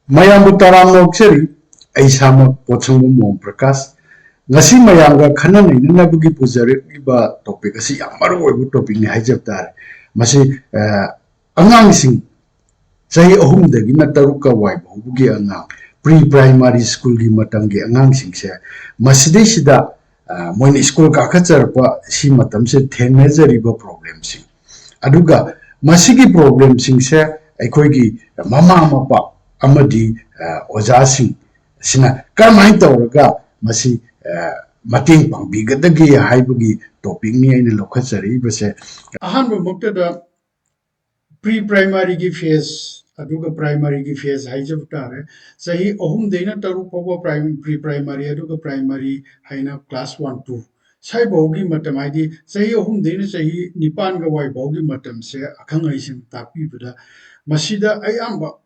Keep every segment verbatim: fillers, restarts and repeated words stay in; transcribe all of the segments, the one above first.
ꯃꯌꯥꯝꯕꯨ ꯇꯔꯥꯝꯅ ꯑꯣꯛꯆꯔꯤ꯫ ꯑꯩ ꯏꯁꯥꯃꯛ ꯄꯣꯠꯁꯪꯕꯝ ꯃꯣꯍꯟ ꯄ꯭ꯔꯀꯥꯁ꯫ ꯉꯁꯤ ꯃꯌꯥꯝꯒ ꯈꯟꯅ ꯅꯩꯅꯅꯕꯒꯤ ꯄꯨꯖꯔꯛꯂꯤꯕ topic ꯑꯁꯤ ꯌꯥꯝ ꯃꯔꯨ ꯑꯣꯏꯕ topicꯅꯤ ꯍꯥꯏꯖꯕ ꯇꯥꯔꯦ꯫ ꯃꯁꯤ, ꯑ, ꯑꯉꯥꯡꯁꯤꯡ ꯆꯍꯤ ꯑꯍꯨꯝꯗꯒꯤꯅ ꯇꯔꯨꯛꯀ ꯋꯥꯏ ꯐꯥꯎꯕꯒꯤ ꯑꯉꯥꯡ, pre primary schoolꯒꯤ ꯃꯇꯝꯒꯤ ꯑꯉꯥꯡꯁꯤꯡꯁꯦ, ꯃꯁꯤꯗꯩꯁꯤꯗ, ꯑ, ꯃꯣꯏꯅ school ꯀꯥꯈꯠꯆꯔꯛꯄ ꯁꯤ ꯃꯇꯝꯁꯤꯗ ꯊꯦꯡꯅꯖꯔꯤꯕ problemꯁꯤꯡ, ꯑꯗꯨꯒ ꯃꯁꯤꯒꯤ problemꯁꯤꯡꯁꯦ ꯑꯩꯈꯣꯏꯒꯤ ꯃꯃꯥ ꯃꯄꯥ ꯑꯃꯗꯤ, ꯑ, ꯑꯣꯖꯥꯁꯤꯡ ꯁꯤꯅ ꯀꯔꯝꯍꯥꯏꯅ ꯇꯧꯔꯒ ꯃꯁꯤ, ꯑ, ꯃꯇꯦꯡ ꯄꯥꯡꯕꯤꯒꯗꯒꯦ ꯍꯥꯏꯕꯒꯤ topicꯅꯤ ꯑꯩꯅ ꯂꯧꯈꯠꯆꯔꯛꯏꯕꯁꯦ꯫ ꯑꯍꯥꯟꯕꯃꯛꯇꯗ pre primaryꯒꯤ phase ꯑꯗꯨꯒ primaryꯒꯤ phase ꯍꯥꯏꯖꯕ ꯇꯥꯔꯦ꯫ ꯆꯍꯤ ꯑꯍꯨꯝꯗꯩꯅ ꯇꯔꯨꯛ ꯐꯥꯎꯕ prime-, pre primary ꯑꯗꯨꯒ primary ꯍꯥꯏꯅ class one, two ꯁ꯭ꯋꯥꯏꯐꯥꯎꯒꯤ ꯃꯇꯝ, ꯍꯥꯏꯗꯤ ꯆꯍꯤ ꯑꯍꯨꯝꯗꯩꯅ ꯆꯍꯤ ꯅꯤꯄꯥꯟꯒ ꯋꯥꯏ ꯐꯥꯎꯒꯤ ꯃꯇꯝꯁꯦ ꯑꯈꯪ ꯑꯍꯩꯁꯤꯡꯅ ꯇꯥꯛꯄꯤꯕꯗ, ꯃꯁꯤꯗ ꯑꯌꯥꯝꯕ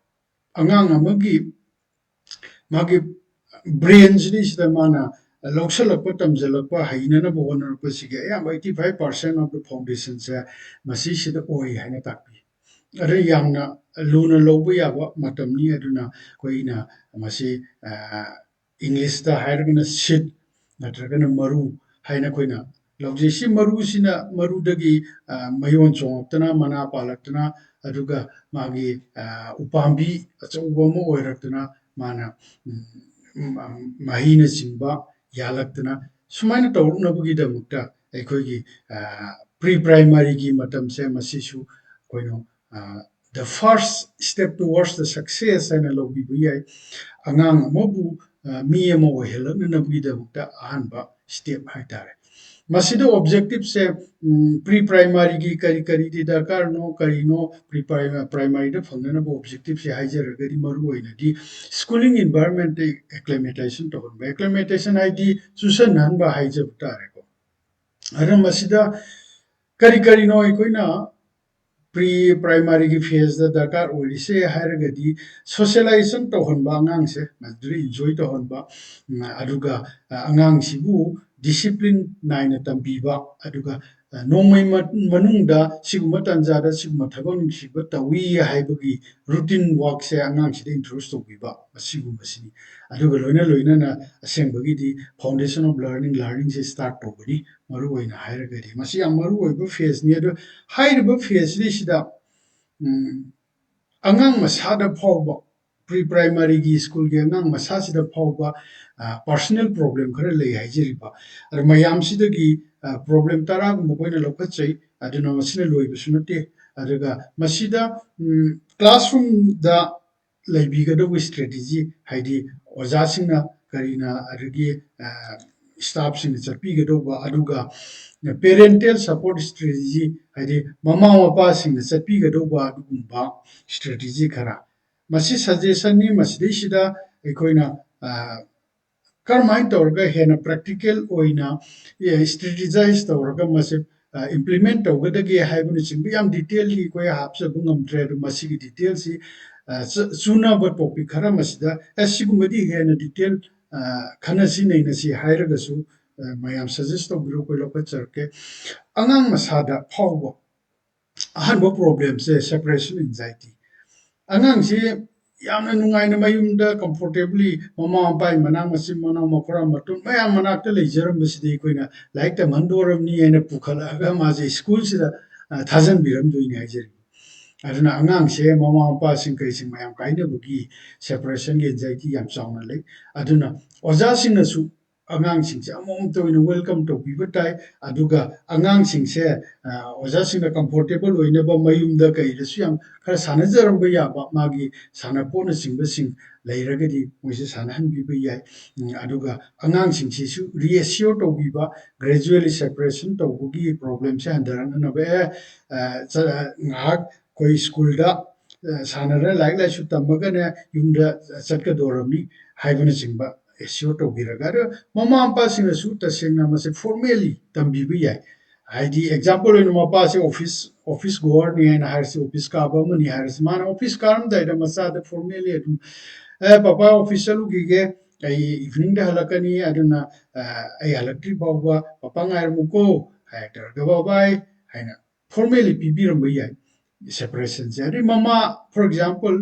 ꯑꯉꯥꯡ ꯑꯃꯒꯤ ꯃꯥꯒꯤ brainꯁꯤꯗꯩꯁꯤꯗ ꯃꯥꯅ ꯂꯧꯁꯜꯂꯛꯄ, ꯇꯝꯖꯜꯂꯛꯄ, ꯍꯩꯅꯅꯕ ꯍꯣꯠꯅꯔꯛꯄꯁꯤꯒꯤ ꯑꯌꯥꯝꯕ eighty five percent of the foundationꯁꯦ ꯃꯁꯤꯁꯤꯗ ꯑꯣꯏ ꯍꯥꯏꯅ ꯇꯥꯛꯄꯤ꯫ ꯑꯗꯨ ꯌꯥꯝꯅ ꯂꯨꯅ ꯂꯧꯕ ꯌꯥꯕ ꯃꯇꯝꯅꯤ꯫ ꯑꯗꯨꯅ ꯑꯩꯈꯣꯏꯅ ꯃꯁꯤ, ꯑ, Englishꯇ ꯍꯥꯏꯔꯒꯅ seed ꯅꯠꯇ꯭ꯔꯒꯅ ꯃꯔꯨ ꯍꯥꯏꯅ ꯑꯩꯈꯣꯏꯅ ꯂꯧꯖꯩ꯫ ꯁꯤ ꯃꯔꯨꯁꯤꯅ, ꯃꯔꯨꯗꯒꯤ, ꯑ, ꯃꯌꯣꯟ ꯆꯣꯡꯉꯛꯇꯅ, ꯃꯅꯥ ꯄꯥꯜꯂꯛꯇꯅ, ꯑꯗꯨꯒ ꯃꯥꯒꯤ, ꯑ, ꯎꯄꯥꯝꯕꯤ ꯑꯆꯧꯕ ꯑꯃ ꯑꯣꯏꯔꯛꯇꯅ, ꯃꯥꯅ, ꯎꯝ, ꯎꯝ, ꯃꯍꯩꯅꯆꯤꯡꯕ ꯌꯥꯜꯂꯛꯇꯅ, ꯁꯨꯃꯥꯏꯅ ꯇꯧꯔꯛꯅꯕꯒꯤꯗꯃꯛꯇ ꯑꯩꯈꯣꯏꯒꯤ, ꯑ, pre primaryꯒꯤ ꯃꯇꯝꯁꯦ, ꯃꯁꯤꯁꯨ ꯑꯩꯈꯣꯏꯅ, ꯑ, the first step towards the success ꯍꯥꯏꯅ ꯂꯧꯕꯤꯕ ꯌꯥꯏ꯫ ꯑꯉꯥꯡ ꯑꯃꯕꯨ, ꯑ, ꯃꯤ ꯑꯃ ꯑꯣꯏꯍꯜꯂꯛꯅꯅꯕꯒꯤꯗꯃꯛꯇ ꯑꯍꯥꯟꯕ step ꯍꯥꯏꯇꯥꯔꯦ꯫ ꯃꯁꯤꯗ objectiveꯁꯦ, ꯎꯝ, pre primaryꯒꯤ ꯀꯔꯤ ꯀꯔꯤꯗꯤ ꯗꯔꯀꯥꯔꯅꯣ, ꯀꯔꯤꯅꯣ pre pri-, primaryꯗ ꯐꯪꯅꯅꯕ objectiveꯁꯦ ꯍꯥꯏꯖꯔꯒꯗꯤ, ꯃꯔꯨ ꯑꯣꯏꯅꯗꯤ schooling environment acclimatization ꯇꯧꯍꯟꯕ꯫ Acclimatization ꯍꯥꯏꯗꯤ ꯆꯨꯁꯟꯅꯍꯟꯕ ꯍꯥꯏꯖꯕ ꯇꯥꯔꯦꯀꯣ꯫ ꯑꯗꯨꯅ ꯃꯁꯤꯗ ꯀꯔꯤ ꯀꯔꯤꯅꯣ ꯑꯩꯈꯣꯏꯅ pre primaryꯒꯤ phaseꯇ ꯗꯔꯀꯥꯔ ꯑꯣꯏꯔꯤꯁꯦ ꯍꯥꯏꯔꯒꯗꯤ, socialization ꯇꯧꯍꯟꯕ ꯑꯉꯥꯡꯁꯦ, ꯃꯗꯨꯗ enjoy ꯇꯧꯍꯟꯕ, ꯎꯝ, ꯑꯗꯨꯒ, ꯑ, ꯑꯉꯥꯡꯁꯤꯕꯨ discipline ꯅꯥꯏꯅ ꯇꯝꯕꯤꯕ, ꯑꯗꯨꯒ ꯅꯣꯡꯃꯩ ꯃꯅꯨꯡꯗ ꯁꯤꯒꯨꯝꯕ ꯇꯥꯟꯖꯥꯗ ꯁꯤꯒꯨꯝꯕ ꯊꯕꯛ ꯅꯨꯡꯁꯤꯕ ꯇꯧꯏ ꯍꯥꯏꯕꯒꯤ ꯔꯨꯇꯤꯟ ꯋꯥꯛꯁꯦ ꯑꯉꯥꯡꯁꯤꯗ ꯏꯟꯇ꯭ꯔꯣꯗ꯭ꯌꯨꯁ ꯇꯧꯕꯤꯕ, ꯑꯁꯤꯒꯨꯝꯕꯁꯤꯅꯤ꯫ ꯑꯗꯨꯒ ꯂꯣꯏꯅ ꯂꯣꯏꯅꯅ ꯑꯁꯦꯡꯕꯒꯤꯗꯤ foundation of learning, ꯂꯔꯅꯤꯡꯁꯦ ꯁ꯭ꯇꯥꯔꯠ ꯇꯧꯕꯅꯤ꯫ ꯃꯔꯨ ꯑꯣꯏꯅ ꯍꯥꯏꯔꯒꯗꯤ ꯃꯁꯤ ꯌꯥꯝ ꯃꯔꯨ ꯑꯣꯏꯕ ꯐꯦꯁꯅꯤ꯫ ꯑꯗꯨ ꯍꯥꯏꯔꯤꯕ ꯐꯦꯁꯁꯤꯗꯩꯁꯤꯗ ꯑꯉꯥꯡ ꯃꯁꯥꯗ ꯐꯥꯎꯕ, ꯄ꯭ꯔꯤ ꯄ꯭ꯔꯥꯏꯃꯔꯤꯒꯤ ꯁ꯭ꯀꯨꯜꯒꯤ ꯑꯉꯥꯡ ꯃꯁꯥꯁꯤꯗ ꯐꯥꯎꯕ ꯄꯥꯔꯁꯣꯅꯦꯜ ꯄ꯭ꯔꯣꯕ꯭ꯂꯦꯝ ꯈꯔ ꯂꯩ ꯍꯥꯏꯖꯔꯤꯕ꯫ ꯑꯗ ꯃꯌꯥꯝꯁꯤꯗꯒꯤ ꯄ꯭ꯔꯣꯕ꯭ꯂꯦꯝ ꯇꯔꯥꯒꯨꯝꯕ ꯑꯩꯈꯣꯏꯅ ꯂꯧꯈꯠꯆꯩ꯫ ꯑꯗꯨꯅ ꯃꯁꯤꯅ ꯂꯣꯏꯕꯁꯨ ꯅꯠꯇꯦ꯫ ꯑꯗꯨꯒ ꯃꯁꯤꯗ ꯀ꯭ꯂꯥꯁꯔꯨꯝꯗ ꯂꯩꯕꯤꯒꯗꯧꯕ ꯏꯁꯇ꯭ꯔꯦꯇꯦꯖꯤ, ꯍꯥꯏꯗꯤ ꯑꯣꯖꯥꯁꯤꯡꯅ ꯀꯔꯤꯅ, ꯑꯗꯒꯤ ꯁ꯭ꯇꯥꯐꯁꯤꯡꯅ ꯆꯠꯄꯤꯒꯗꯧꯕ, ꯑꯗꯨꯒ ꯄꯦꯔꯦꯟꯇꯦꯜ ꯁꯄꯣꯔꯠ ꯏꯁꯇ꯭ꯔꯦꯇꯦꯖꯤ, ꯍꯥꯏꯗꯤ ꯃꯃꯥ ꯃꯄꯥꯁꯤꯡꯅ ꯆꯠꯄꯤꯒꯗꯧꯕ ꯑꯗꯨꯒꯨꯝꯕ ꯏꯁꯇ꯭ꯔꯦꯇꯦꯖꯤ ꯈꯔ꯫ ꯃꯁꯤ ꯁꯖꯦꯁꯟꯅꯤ꯫ ꯃꯁꯤꯗꯩꯁꯤꯗ ꯑꯩꯈꯣꯏꯅ ꯀꯔꯝꯍꯥꯏꯅ ꯇꯧꯔꯒ ꯍꯦꯟꯅ ꯄ꯭ꯔꯦꯛꯇꯤꯀꯦꯜ ꯑꯣꯏꯅ ꯏꯁꯇ꯭ꯔꯦꯇꯤꯖꯥꯏꯁ ꯇꯧꯔꯒ ꯃꯁꯤ ꯏꯝꯄ꯭ꯂꯤꯃꯦꯟ ꯇꯧꯒꯗꯒꯦ ꯍꯥꯏꯕꯅꯆꯤꯡꯕ ꯌꯥꯝ ꯗꯤꯇꯦꯜꯂꯤ ꯑꯩꯈꯣꯏ ꯍꯥꯞꯆꯕ ꯉꯝꯗ꯭ꯔꯦ꯫ ꯑꯗꯨ ꯃꯁꯤꯒꯤ ꯗꯤꯇꯦꯜꯁꯤ ꯆꯨꯅꯕ ꯇꯣꯄꯤꯛ ꯈꯔ ꯃꯁꯤꯗ ꯑꯦ ꯁꯤꯒꯨꯝꯕꯗꯤ ꯍꯦꯟꯅ ꯗꯤꯇꯦꯜ ꯈꯟꯅꯁꯤ ꯅꯩꯅꯁꯤ ꯍꯥꯏꯔꯒꯁꯨ ꯃꯌꯥꯝ ꯁꯖꯦꯁ ꯇꯧꯕꯤꯔꯣ, ꯑꯩꯈꯣꯏ ꯂꯧꯈꯠꯆꯔꯛꯀꯦ꯫ ꯑꯉꯥꯡ ꯃꯁꯥꯗ ꯐꯥꯎꯕ ꯑꯍꯥꯟꯕ ꯄ꯭ꯔꯣꯕ꯭ꯂꯦꯝꯁꯦ ꯁꯦꯄꯔꯦꯁꯟ ꯑꯦꯟꯖꯥꯏꯇꯤ꯫ ꯑꯉꯥꯡꯁꯤ ꯌꯥꯝꯅ ꯅꯨꯡꯉꯥꯏꯅ ꯃꯌꯨꯝꯗ ꯀꯝꯐꯣꯔꯇꯦꯕꯂꯤ ꯃꯃꯥ ꯃꯄꯥꯒꯤ ꯃꯅꯥꯛ, ꯃꯆꯤꯟ ꯃꯅꯥꯎ, ꯃꯈꯨꯔꯥ ꯃꯇꯨꯡ ꯃꯌꯥꯝ ꯃꯅꯥꯛꯇ ꯂꯩꯖꯔꯝꯕꯁꯤꯗ ꯑꯩꯈꯣꯏꯅ ꯂꯥꯏꯔꯤꯛ ꯇꯝꯍꯟꯗꯣꯔꯕꯅꯤ ꯍꯥꯏꯅ ꯄꯨꯈꯠꯂꯛꯑꯒ ꯃꯥꯁꯦ ꯁ꯭ꯀꯨꯜꯁꯤꯗ ꯊꯥꯖꯤꯟꯕꯤꯔꯝꯗꯣꯏꯅꯤ ꯍꯥꯏꯖꯔꯤꯕ꯫ ꯑꯗꯨꯅ ꯑꯉꯥꯡꯁꯦ ꯃꯃꯥ ꯃꯄꯥꯁꯤꯡ ꯀꯩꯁꯤꯡ ꯃꯌꯥꯝ ꯀꯥꯏꯅꯕꯒꯤ ꯁꯦꯄꯔꯦꯁꯟꯒꯤ ꯑꯦꯟꯖꯥꯏꯇꯤ ꯌꯥꯝ ꯆꯥꯎꯅ ꯂꯩ꯫ ꯑꯗꯨꯅ ꯑꯣꯖꯥꯁꯤꯡꯅꯁꯨ ꯑꯉꯥꯡꯁꯤꯡꯁꯦ ꯑꯃꯃꯝꯇ ꯑꯣꯏꯅ ꯋꯦꯜꯀꯝ ꯇꯧꯕꯤꯕ ꯇꯥꯏ꯫ ꯑꯗꯨꯒ ꯑꯉꯥꯡꯁꯤꯡꯁꯦ ꯑꯣꯖꯥꯁꯤꯡꯅ ꯀꯝꯐꯣꯔꯇꯦꯕꯜ ꯑꯣꯏꯅꯕ ꯃꯌꯨꯝꯗ ꯀꯩꯗꯁꯨ ꯌꯥꯝ ꯈꯔ ꯁꯥꯟꯅꯖꯔꯝꯕ ꯌꯥꯕ, ꯃꯥꯒꯤ ꯁꯥꯟꯅꯄꯣꯠꯅꯆꯤꯡꯕꯁꯤꯡ ꯂꯩꯔꯒꯗꯤ ꯃꯣꯏꯁꯦ ꯁꯥꯟꯅꯍꯟꯕꯤꯕ ꯌꯥꯏ꯫ ꯑꯗꯨꯒ ꯑꯉꯥꯡꯁꯤꯡꯁꯤꯁꯨ ꯔꯤꯑꯦꯁꯤꯌꯣꯔ ꯇꯧꯕꯤꯕ, ꯒ꯭ꯔꯦꯖꯨꯋꯦꯂꯤ ꯁꯦꯄꯔꯦꯁꯟ ꯇꯧꯕꯒꯤ ꯄ꯭ꯔꯣꯕ꯭ꯂꯦꯝꯁꯦ ꯍꯟꯊꯔꯛꯅꯅꯕ, ꯑꯦ ꯉꯥꯏꯍꯥꯛ ꯑꯩꯈꯣꯏ ꯁ꯭ꯀꯨꯜꯗ ꯁꯥꯟꯅꯔ ꯂꯥꯏꯔꯤꯛ ꯂꯥꯏꯁꯨ ꯇꯝꯃꯒꯅꯦ ꯌꯨꯝꯗ ꯆꯠꯀꯗꯧꯔꯕꯅꯤ ꯍꯥꯏꯕꯅꯆꯤꯡꯕ ꯑꯦꯁꯤꯌꯣꯔ ꯇꯧꯕꯤꯔꯒ, ꯑꯗꯣ ꯃꯃꯥ ꯃꯄꯥꯁꯤꯡꯅꯁꯨ ꯇꯁꯦꯡꯅ ꯃꯁꯦ ꯐꯣꯔꯃꯦꯜꯂꯤ ꯇꯝꯕꯤꯕ ꯌꯥꯏ꯫ ꯍꯥꯏꯗꯤ ꯑꯦꯛꯖꯥꯝꯄꯜ ꯑꯣꯏꯅ ꯃꯄꯥꯁꯦ ꯑꯣꯐꯤꯁ ꯑꯣꯐꯤꯁ ꯒꯣꯋꯔꯅꯤ ꯍꯥꯏꯅ ꯍꯥꯏꯔꯁꯤ, ꯑꯣꯐꯤꯁ ꯀꯥꯕ ꯑꯃꯅꯤ ꯍꯥꯏꯔꯁꯤ, ꯃꯥꯅ ꯑꯣꯐꯤꯁ ꯀꯥꯔꯝꯗꯥꯏꯗ ꯃꯆꯥꯗ ꯐꯣꯔꯃꯦꯜꯂꯤ ꯑꯗꯨꯝ, "ꯑꯦ ꯄꯄꯥ, ꯑꯣꯐꯤꯁ ꯆꯠꯂꯨꯈꯤꯒꯦ, ꯑꯩ ꯏꯚꯤꯅꯤꯡꯗ ꯍꯜꯂꯛꯀꯅꯤ, ꯑꯗꯨꯅ ꯑꯩ ꯍꯜꯂꯛꯇ꯭ꯔꯤ ꯐꯥꯎꯕ ꯄꯄꯥ ꯉꯥꯏꯔꯝꯃꯨꯀꯣ" ꯍꯥꯏꯔꯛꯇ꯭ꯔꯒ ꯕꯕꯥꯏ ꯍꯥꯏꯅ ꯐꯣꯔꯃꯦꯂꯤ ꯄꯤꯕꯤꯔꯝꯕ ꯌꯥꯏ꯫ ꯁꯦꯄꯔꯦꯁꯟꯁꯦ ꯑꯗꯩ ꯃꯃꯥ, ꯐꯣꯔ ꯑꯦꯛꯖꯥꯝꯄꯜ,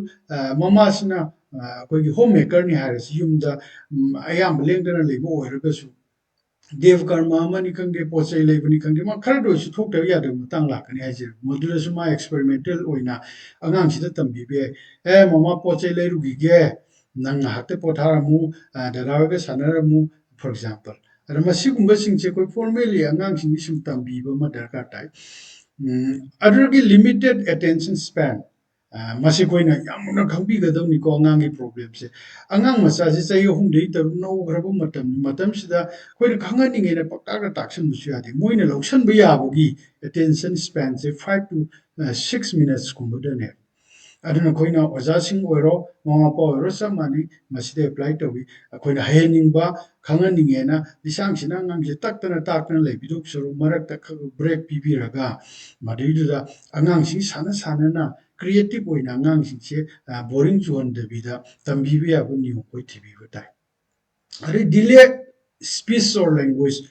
ꯃꯃꯥꯁꯤꯅ ꯑꯩꯈꯣꯏꯒꯤ ꯍꯣꯝ ꯃꯦꯀꯔꯅꯤ ꯍꯥꯏꯔꯁꯤ, ꯌꯨꯝꯗ ꯑꯌꯥꯝꯕ ꯂꯦꯡꯗꯅ ꯂꯩꯕ ꯑꯣꯏꯔꯒꯁꯨ ꯗꯦꯕ ꯀꯔꯃ ꯑꯃꯅꯤ ꯈꯪꯗꯦ, ꯄꯣꯠ ꯆꯩ ꯂꯩꯕꯅꯤ ꯈꯪꯗꯦ, ꯃꯥ ꯈꯔꯗ ꯑꯣꯏꯔꯁꯨ ꯊꯣꯛꯇꯕ ꯌꯥꯗꯕ ꯃꯇꯥꯡ ꯂꯥꯛꯀꯅꯤ ꯍꯥꯏꯖꯔꯤꯕ꯫ ꯃꯗꯨꯗꯁꯨ ꯃꯥ ꯑꯦꯛꯁꯄꯦꯔꯤꯃꯦꯟꯇꯦꯜ ꯑꯣꯏꯅ ꯑꯉꯥꯡꯁꯤꯗ ꯇꯝꯕꯤꯕ ꯌꯥꯏ꯫ "ꯑꯦ ꯃꯃꯥ, ꯄꯣꯠ ꯆꯩ ꯂꯩꯔꯨꯈꯤꯒꯦ, ꯅꯪ ꯉꯥꯏꯍꯥꯛꯇ ꯄꯣꯊꯥꯔꯝꯃꯨ, ꯗꯗꯥ ꯍꯣꯏꯒ ꯁꯥꯟꯅꯔꯝꯃꯨ", ꯐꯣꯔ ꯑꯦꯛꯖꯥꯝꯄꯜ꯫ ꯑꯗ ꯃꯁꯤꯒꯨꯝꯕꯁꯤꯡꯁꯦ ꯑꯩꯈꯣꯏ ꯐꯣꯔꯃꯦꯜꯂꯤ ꯑꯉꯥꯡꯁꯤꯡꯒꯤ ꯁꯨꯝ ꯇꯝꯕꯤꯕ ꯑꯃ ꯗꯔꯀꯥꯔ ꯇꯥꯏ꯫ ꯑꯗꯨꯗꯒꯤ ꯂꯤꯃꯤꯇꯦꯠ ꯑꯦꯇꯦꯟꯁꯟ ꯁ꯭ꯄꯦꯟ, ꯃꯁꯤ ꯑꯩꯈꯣꯏꯅ ꯌꯥꯝꯅ ꯈꯪꯕꯤꯒꯗꯕꯅꯤꯀꯣ ꯑꯉꯥꯡꯒꯤ ꯄ꯭ꯔꯣꯕ꯭ꯂꯦꯝꯁꯦ꯫ ꯑꯉꯥꯡ ꯃꯆꯥꯁꯤ ꯆꯍꯤ ꯑꯍꯨꯝꯗꯒꯤ ꯇꯔꯨꯛ ꯅꯧꯈ꯭ꯔꯕ ꯃꯇꯝꯅꯤ꯫ ꯃꯇꯝꯁꯤꯗ ꯑꯩꯈꯣꯏꯅ ꯈꯪꯍꯟꯅꯤꯡꯉꯦꯅ ꯄꯪꯇꯥꯛꯇ ꯇꯥꯛꯁꯟꯕꯁꯨ ꯌꯥꯗꯦ꯫ ꯃꯣꯏꯅ ꯂꯧꯁꯟꯕ ꯌꯥꯕꯒꯤ ꯑꯦꯇꯦꯟꯁꯟ ꯁ꯭ꯄꯦꯟꯁꯦ ꯐꯥꯏꯚ ꯇꯨ ꯁꯤꯛꯁ ꯃꯤꯅꯠꯁꯀꯨꯝꯕꯗꯅꯦ꯫ ꯑꯗꯨꯅ ꯑꯩꯈꯣꯏꯅ ꯑꯣꯖꯥꯁꯤꯡ ꯑꯣꯏꯔꯣ, ꯃꯃꯥ ꯃꯄꯥ ꯑꯣꯏꯔꯣ, ꯆꯞ ꯃꯥꯟꯅꯩ, ꯃꯁꯤꯗ ꯑꯦꯄ꯭ꯂꯥꯏ ꯇꯧꯏ꯫ ꯑꯩꯈꯣꯏꯅ ꯍꯩꯍꯟꯅꯤꯡꯕ, ꯈꯪꯍꯟꯅꯤꯡꯉꯦꯅ ꯂꯤꯁꯥꯡꯁꯤꯅ ꯑꯉꯥꯡꯁꯦ ꯇꯛꯇꯅ ꯇꯥꯛꯇꯅ ꯂꯩꯕꯤꯗꯧ ꯁꯔꯨꯛ ꯃꯔꯛꯇ ꯈꯔ ꯕ꯭ꯔꯦꯛ ꯄꯤꯕꯤꯔꯒ ꯃꯗꯨꯏꯗꯨꯗ ꯑꯉꯥꯡꯁꯤꯡ ꯁꯥꯟꯅ ꯁꯥꯟꯅꯅ ꯀ꯭ꯔꯤꯌꯦꯇꯤꯞ ꯑꯣꯏꯅ ꯑꯉꯥꯡꯁꯤꯡꯁꯦ ꯕꯣꯔꯤꯡ ꯆꯨꯍꯟꯗꯕꯤꯗ ꯇꯝꯕꯤꯕ ꯌꯥꯕ ꯅꯤꯌꯣꯝ ꯑꯩꯈꯣꯏ ꯊꯤꯕꯤꯕ ꯇꯥꯏ꯫ ꯑꯗꯩ ꯗꯤꯂꯦ ꯁ꯭ꯄꯤꯁ ꯑꯣꯔ ꯂꯦꯡꯒ꯭ꯋꯦꯖ,